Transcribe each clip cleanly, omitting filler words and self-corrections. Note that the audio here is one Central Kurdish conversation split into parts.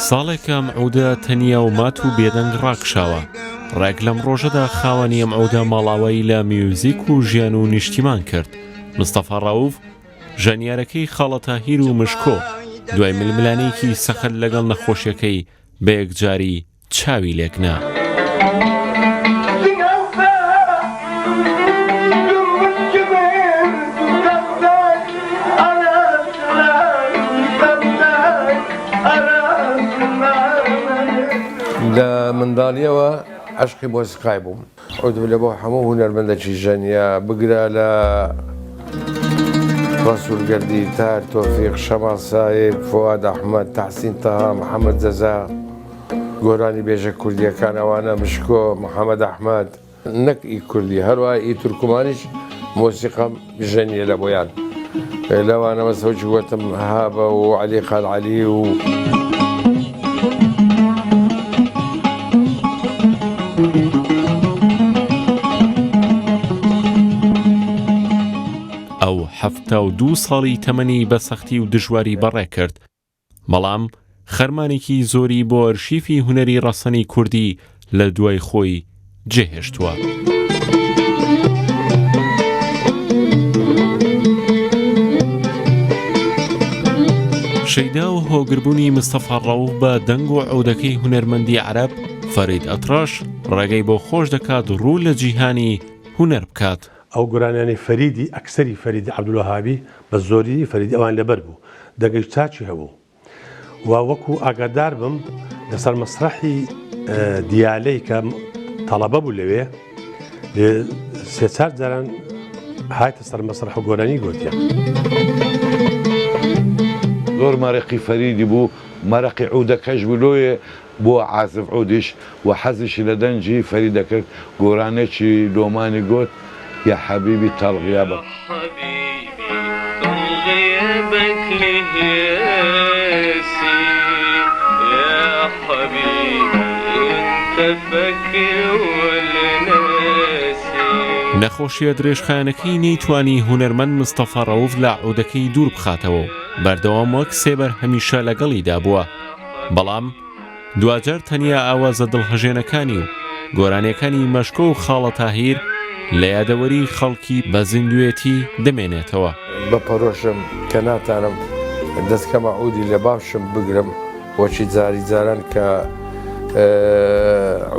ساڵێکە ئەم عودە تەنیا و مات و بێدەنگ ڕاکشاوە. ڕێک لەم ڕۆژەدا خاوەنی ئەم عودە ماڵاوایی لە میوزیک و ژیان و نیشتیمان کرد. مستەفا ڕەئوف، ژەنیارەکەی خاڵە تاهیر و مشکۆ، دوای ململانێیەکی سەخت لەگەڵ نەخۆشیەکەی بە یەکجاری چاوی لێکنا. لە منداڵیەوە عەشقی مۆسیقای بووم. عودم لە بۆ هەموو هونەرمەندەکی ژەنیە، بگرە لە ڕەسول گەردی، تاهر تۆفیق، شەماڵ سایب، فواد ئەحمەد، تەحسین تەها، محەمەد جەزا، گۆرانی بێژە کوردیەکان ئەوانە، مشکۆ، محەمەد ئەحمەد، نەک ئی کوردی هەروەها ئی تورکمانیش مۆسیقام ژەنیە لە بۆیان لەوانە مەسەوجی وتم هابە و عەلی خال عەلی و. ئەو 72 ساڵی تەمەنی بە سەختی و دژواری بەڕێ کرد، بەڵام خەرمانێکی زۆری بۆ ئەرشیفی هونەری ڕەسەنی کوردی لە دوای خۆی جێهێشتووە. شەیدا و هۆگربوونی مستەفا ڕەوف بە دەنگ و عودەکەی هونەرمەندی عەرەب فەرید ئەتڕەش ڕێگەی بۆ خۆش دەکات ڕوو لە جیهانی هونەر بکات. ئەو گۆرانیانەی فەریدی ئەکسەری فەریدی عەبدولوەهابی بە زۆریی فەریدی ئەوان لەبەر بوو دەنگێکی چاکی هەبوو و وەکو ئاگادار بم لەسەر مەسرەحی دیالەی کە تەڵەبە بوو لەوێ سێ چار جاران هاتە سەر مەسرح و گۆرانی گوتیان. زۆر مەرەقی فەریدی بوو مەرەقی عودەکەش بوو لۆیێ بووە عازف عودیش و حەزیشی لە دەنگی فەرید دەکرد، گۆرانیەکی لۆمانی گۆت، یا حەبیبی تەڵ غیابەک. نەخۆشیە درێژخایەنەکەی نەیتوانی هونەرمەند مستەفا ڕەوف لە عودەکەی دوور بخاتەوە و بەردەوام وەک سێبەر هەمیشە لەگەڵیدا بووە، بەڵام دواجار تەنیا ئاوازە دڵهەژێنەکانی و گۆرانیەکانی مەشکۆ و خاڵە تاهیر لە یادەوەری خەڵکی بە زیندوێتی دەمێنێتەوە. بە پەرۆشم کە ناتانم دەست کەمە عودی لە باوشم بگرم وەکی جاری جاران کە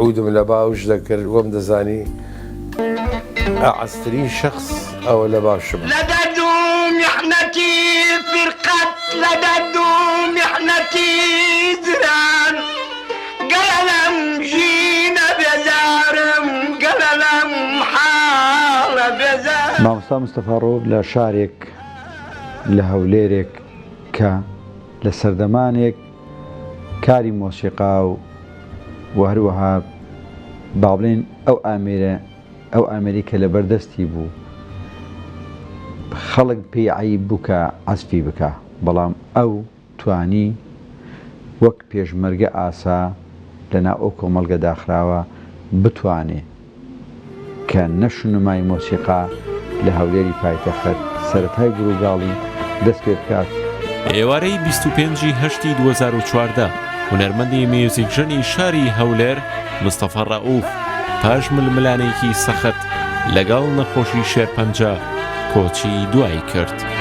عودم لە باوش دەکرد وەم دەزانی ئەعەزترین شەخس ئەوە لە باشم. لە دەرد و میحنەتی فیرقەت لە دەرد و میحنەتی جران گەلە لەم ژینە بێزارم گەلە لەم حاڵە بێزارم. مامۆستا مستەفا ڕەوف لە شارێک لە هەولێرێک کە لە سەردەمانێک کاری مۆسیقا و و هەروەها با بڵێین ئەو ئامێرە ئەو ئامێرەی کە لەبەر دەستی بوو خەڵک پێی عەیب بوو کە عەزفی بکا بەڵام ئەو توانی وەک پێشمەرگە ئاسا لە ناو ئەو کۆمەڵگە داخراوە بتوانێ کە نەشونمای مۆسیقا لە هەولێری پایتەخت سەرەتای گوروگاڵی دەست پێ بکات. ئێوارەی 25 ی هەشتی 2014 هونەرمەندی میوزیکژەنی شاری هەولێر مستەفا ڕەئوف پاش ململانێیەکی سەخت لەگەڵ نەخۆشی شێرپەنجە کۆچی دوایی کرد.